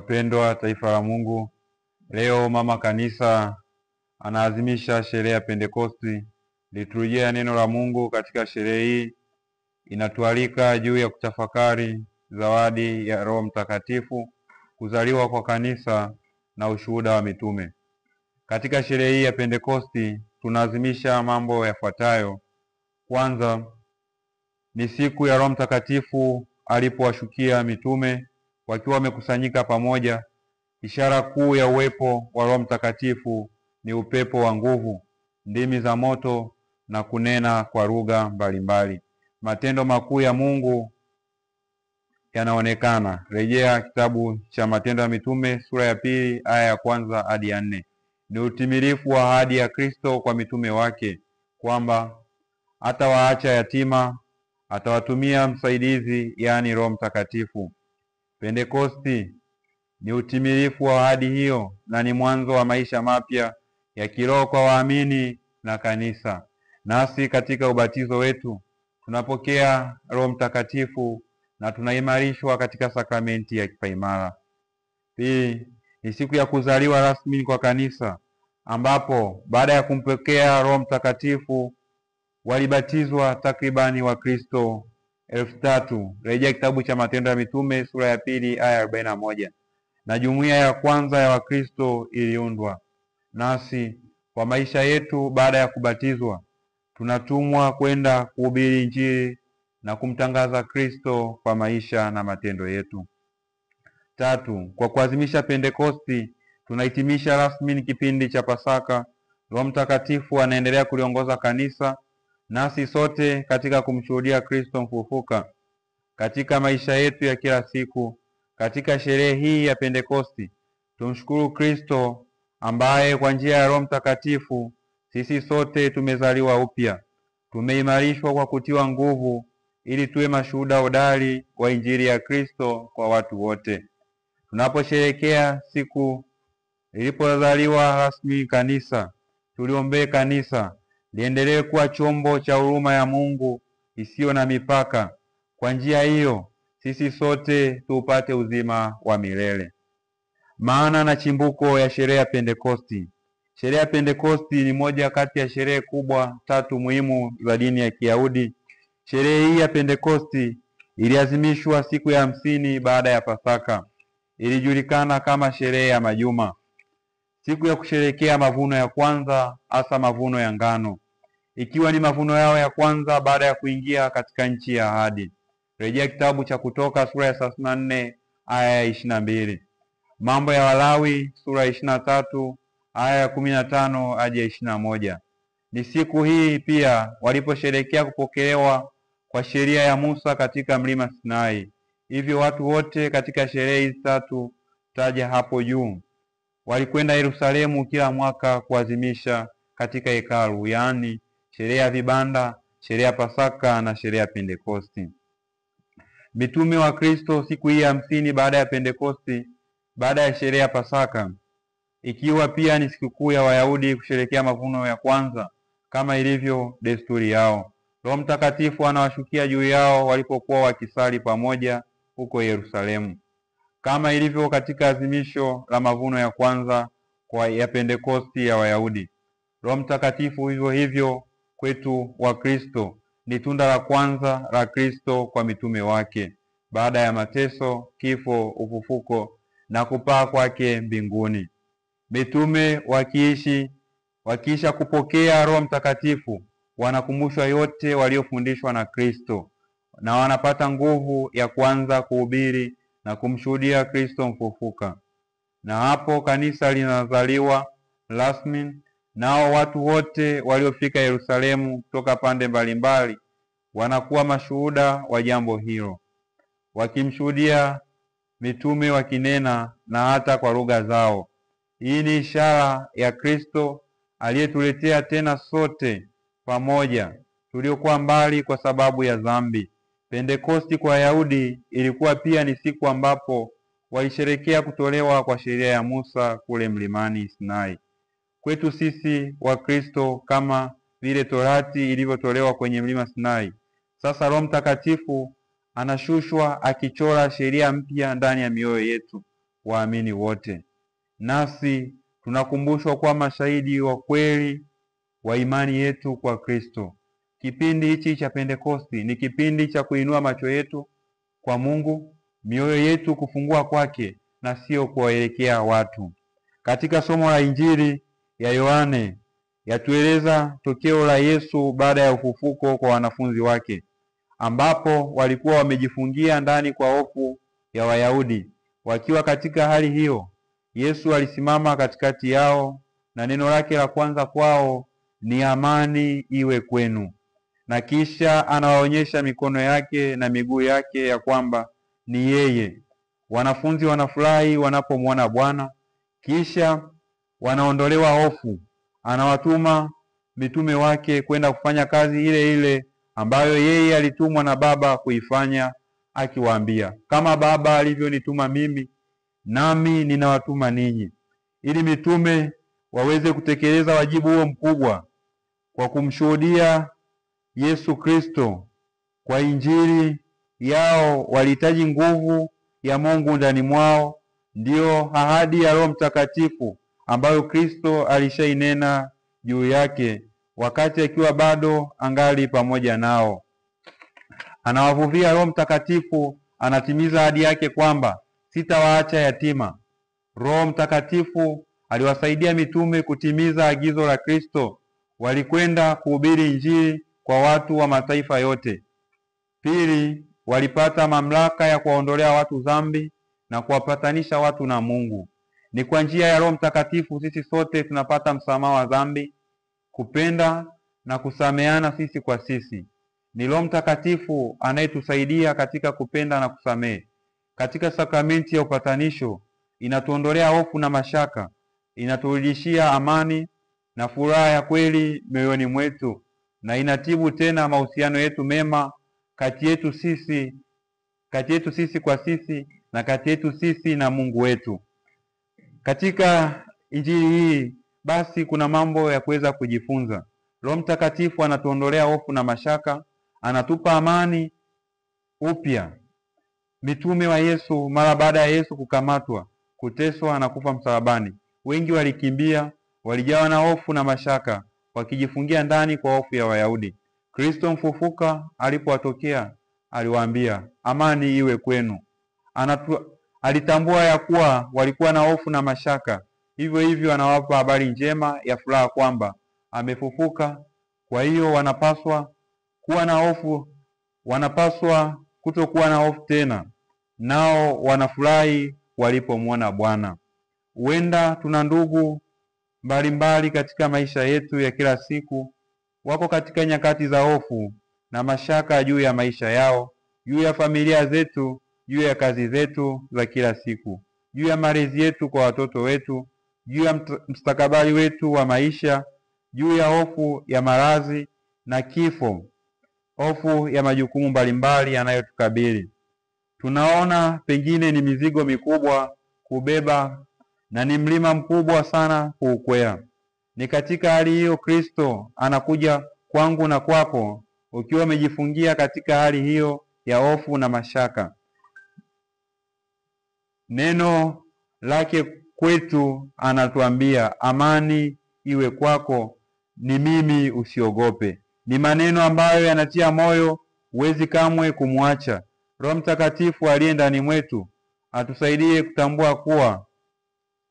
Wapendwa taifa la Mungu, leo mama kanisa anaadhimisha sherehe ya Pentekosti. Liturujia ya neno la Mungu katika sherehe hii inatualika juu ya kutafakari zawadi ya Roho Mtakatifu, kuzaliwa kwa kanisa na ushuhuda wa mitume. Katika sherehe hii ya Pentekosti tunaadhimisha mambo yafuatayo. Kwanza ni siku ya Roho Mtakatifu alipowashukia mitume wakiwa wamekusanyika pamoja. Ishara kuu ya uwepo wa Roho Mtakatifu ni upepo wa nguvu, ndimi za moto na kunena kwa lugha mbalimbali. Matendo makuu ya Mungu yanaonekana. Rejea kitabu cha Matendo ya Mitume sura ya 2 aya ya 1 hadi ya 4. Ni utimilifu wa ahadi ya Kristo kwa mitume wake kwamba hatawaacha yatima, atawatumia msaidizi, yaani Roho Mtakatifu. Pentekosti ni utimilifu wa ahadi hiyo na ni mwanzo wa maisha mapya ya kiroho kwa waamini na kanisa. Nasi katika ubatizo wetu tunapokea Roho Mtakatifu na tunaimarishwa katika sakramenti ya kipaimara. Pili, ni siku ya kuzaliwa rasmi kwa kanisa, ambapo baada ya kumpokea Roho Mtakatifu walibatizwa takribani Wakristo 3000. Rejea kitabu cha Matendo ya Mitume sura ya 2 aya 41. Na jumuiya ya kwanza ya Wakristo iliundwa. Nasi kwa maisha yetu baada ya kubatizwa tunatumwa kwenda kuhubiri Injili na kumtangaza Kristo kwa maisha na matendo yetu. Tatu, kwa kuadhimisha Pentekosti tunahitimisha rasmi kipindi cha Pasaka. Roho Mtakatifu anaendelea kuliongoza kanisa nasi sote katika kumshuhudia Kristo mfufuka katika maisha yetu ya kila siku. Katika sherehe hii ya Pentekosti tumshukuru Kristo ambaye kwa njia ya Roho Mtakatifu sisi sote tumezaliwa upya, tumeimarishwa kwa kutiwa nguvu ili tuwe mashuhuda hodari wa Injili ya Kristo kwa watu wote. Tunaposherehekea siku ilipozaliwa rasmi kanisa, tuliombee kanisa liendelee kuwa chombo cha huruma ya Mungu isiyo na mipaka. Kwa njia hiyo sisi sote tupate uzima wa milele. Maana na chimbuko ya sherehe ya Pentekosti. Sherehe ya Pentekosti ni moja kati ya sherehe kubwa tatu muhimu za dini ya Kiyahudi. Sherehe hii ya Pentekosti iliazimishwa siku ya 50 baada ya Pasaka. Ilijulikana kama sherehe ya majuma, siku ya kusherehekea mavuno ya kwanza, hasa mavuno ya ngano, ikiwa ni mavuno yao ya kwanza baada ya kuingia katika nchi ya ahadi. Rejea kitabu cha Kutoka sura ya 34 aya ya 22, Mambo ya Walawi sura ya 23 aya ya 15 hadi ya 21. Ni siku hii pia waliposherehekea kupokelewa kwa sheria ya Musa katika mlima Sinai. Hivyo watu wote katika sherehe hizi tatu taja hapo juu walikwenda Yerusalemu kila mwaka kuadhimisha katika hekalu, yaani sherehe ya vibanda, sherehe ya Pasaka na sherehe ya Pentekosti. Mitume wa Kristo siku hii 50 baada ya Pentekosti, baada ya sherehe ya Pasaka, ikiwa pia ni sikukuu ya Wayahudi kusherehekea mavuno ya kwanza kama ilivyo desturi yao, Roho Mtakatifu anawashukia juu yao walipokuwa wakisali pamoja huko Yerusalemu, kama ilivyo katika adhimisho la mavuno ya kwanza kwa ya Pentekosti ya Wayahudi. Roho Mtakatifu hivyo hivyo kwetu wa Kristo ni tunda la kwanza la Kristo kwa mitume wake baada ya mateso, kifo, ufufuko na kupaa kwake mbinguni. Mitume wakiisha kupokea Roho Mtakatifu wanakumbushwa yote waliofundishwa na Kristo na wanapata nguvu ya kuanza kuhubiri na kumshuhudia Kristo mfufuka. Na hapo kanisa linazaliwa rasmi, nao watu wote waliofika Yerusalemu kutoka pande mbalimbali wanakuwa mashuhuda wa jambo hilo, wakimshuhudia mitume wakinena na hata kwa lugha zao. Hii ni ishara ya Kristo aliyetuletea tena sote pamoja tuliokuwa mbali kwa sababu ya dhambi. Pentekosti kwa Wayahudi ilikuwa pia ni siku ambapo walisherehekea kutolewa kwa sheria ya Musa kule mlimani Sinai. Kwetu sisi wa Kristo, kama vile Torati ilivyotolewa kwenye mlima Sinai, sasa Roho Mtakatifu anashushwa akichora sheria mpya ndani ya mioyo yetu. waamini wote. Nasi tunakumbushwa kuwa mashahidi wa kweli wa imani yetu kwa Kristo. Kipindi hichi cha Pentekosti ni kipindi cha kuinua macho yetu kwa Mungu, mioyo yetu kufungua kwake na sio kuwaelekea watu. Katika somo la Injili ya Yohane yatueleza tokeo la Yesu baada ya ufufuko kwa wanafunzi wake, ambapo walikuwa wamejifungia ndani kwa hofu ya Wayahudi. Wakiwa katika hali hiyo, Yesu alisimama katikati yao na neno lake la kwanza kwao ni amani iwe kwenu, na kisha anawaonyesha mikono yake na miguu yake ya kwamba ni yeye. Wanafunzi wanafurahi wanapomwona Bwana, kisha wanaondolewa hofu. Anawatuma mitume wake kwenda kufanya kazi ile ile ambayo yeye alitumwa na Baba kuifanya, akiwaambia, kama Baba alivyonituma mimi, nami ninawatuma ninyi, ili mitume waweze kutekeleza wajibu huo mkubwa kwa kumshuhudia Yesu Kristo kwa Injili yao. Walihitaji nguvu ya Mungu ndani mwao, ndiyo ahadi ya Roho Mtakatifu ambayo Kristo alishainena juu yake wakati akiwa bado angali pamoja nao. Anawavuvia Roho Mtakatifu, anatimiza ahadi yake kwamba sitawaacha yatima. Roho Mtakatifu aliwasaidia mitume kutimiza agizo la Kristo. Walikwenda kuhubiri Injili kwa watu wa mataifa yote. Pili, walipata mamlaka ya kuwaondolea watu dhambi na kuwapatanisha watu na Mungu. Ni kwa njia ya Roho Mtakatifu sisi sote tunapata msamaha wa dhambi, kupenda na kusameana sisi kwa sisi. Ni Roho Mtakatifu anayetusaidia katika kupenda na kusamehe. Katika sakramenti ya upatanisho inatuondolea hofu na mashaka, inaturudishia amani na furaha ya kweli mioyoni mwetu, na inatibu tena mahusiano yetu mema kati yetu sisi kwa sisi na kati yetu sisi na Mungu wetu. Katika Injili hii basi kuna mambo ya kuweza kujifunza. Roho Mtakatifu anatuondolea hofu na mashaka, anatupa amani upya. Mitume wa Yesu mara baada ya Yesu kukamatwa, kuteswa na kufa msalabani, wengi walikimbia, walijawa na hofu na mashaka, wakijifungia ndani kwa hofu ya Wayahudi. Kristo mfufuka alipowatokea aliwaambia, amani iwe kwenu. Alitambua ya kuwa walikuwa na hofu na mashaka. Hivyo hivyo anawapa habari njema ya furaha kwamba amefufuka. Kwa hiyo wanapaswa kuwa na hofu, wanapaswa kutokuwa na hofu tena, nao wanafurahi walipomwona Bwana. Huenda tuna ndugu mbalimbali katika maisha yetu ya kila siku, wako katika nyakati za hofu na mashaka juu ya maisha yao, juu ya familia zetu, juu ya kazi zetu za kila siku, juu ya malezi yetu kwa watoto wetu, juu ya mustakabali wetu wa maisha, juu ya hofu ya maradhi na kifo, hofu ya majukumu mbalimbali yanayotukabili. Tunaona pengine ni mizigo mikubwa kubeba na ni mlima mkubwa sana kuukwea. Ni katika hali hiyo Kristo anakuja kwangu na kwako, ukiwa umejifungia katika hali hiyo ya hofu na mashaka. Neno lake kwetu anatuambia, amani iwe kwako, ni mimi, usiogope. Ni maneno ambayo yanatia moyo, huwezi kamwe kumwacha. Roho Mtakatifu aliye ndani mwetu atusaidie kutambua kuwa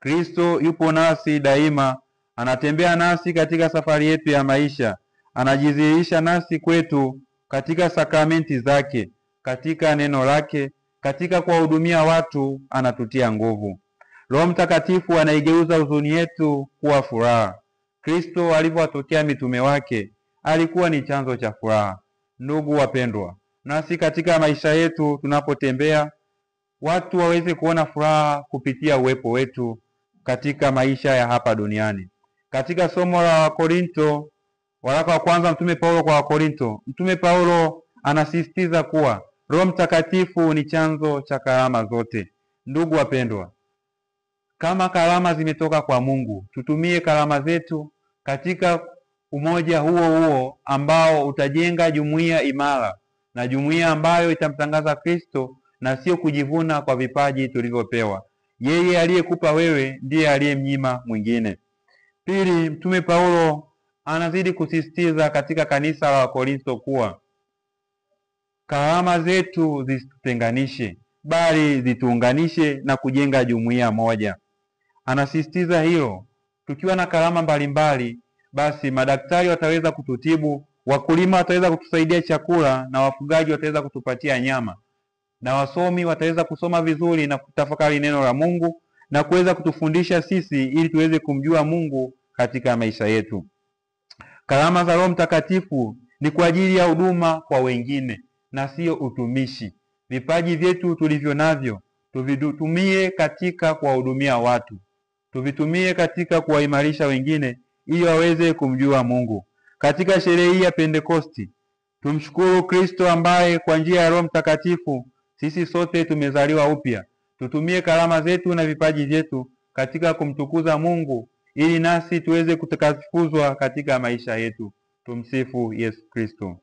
Kristo yupo nasi daima, anatembea nasi katika safari yetu ya maisha, anajidhihirisha nasi kwetu katika sakramenti zake, katika neno lake, katika kuwahudumia watu anatutia nguvu. Roho Mtakatifu anaigeuza huzuni yetu kuwa furaha. Kristo alipowatokea mitume wake alikuwa ni chanzo cha furaha. Ndugu wapendwa, nasi katika maisha yetu tunapotembea, watu waweze kuona furaha kupitia uwepo wetu katika maisha ya hapa duniani. Katika somo la Wakorinto, waraka wa kwanza Mtume Paulo kwa Wakorinto, Mtume Paulo anasisitiza kuwa Roho Mtakatifu ni chanzo cha karama zote. Ndugu wapendwa, kama karama zimetoka kwa Mungu, tutumie karama zetu katika umoja huo huo ambao utajenga jumuiya imara na jumuiya ambayo itamtangaza Kristo na sio kujivuna kwa vipaji tulivyopewa. Yeye aliyekupa wewe ndiye aliyemnyima mwingine. Pili, Mtume Paulo anazidi kusisitiza katika kanisa la Wakorintho kuwa karama zetu zisitutenganishe, bali zituunganishe na kujenga jumuiya moja. Anasisitiza hilo. Tukiwa na karama mbalimbali, basi madaktari wataweza kututibu, wakulima wataweza kutusaidia chakula, na wafugaji wataweza kutupatia nyama, na wasomi wataweza kusoma vizuri na kutafakari neno la Mungu na kuweza kutufundisha sisi ili tuweze kumjua Mungu katika maisha yetu. Karama za Roho Mtakatifu ni kwa ajili ya huduma kwa wengine na sio utumishi. Vipaji vyetu tulivyo navyo tuvitumie katika kuwahudumia watu, tuvitumie katika kuwaimarisha wengine ili waweze kumjua Mungu. Katika sherehe hii ya Pentekosti tumshukuru Kristo ambaye kwa njia ya Roho Mtakatifu sisi sote tumezaliwa upya. Tutumie karama zetu na vipaji vyetu katika kumtukuza Mungu ili nasi tuweze kutakasifuzwa katika maisha yetu. Tumsifu Yesu Kristo.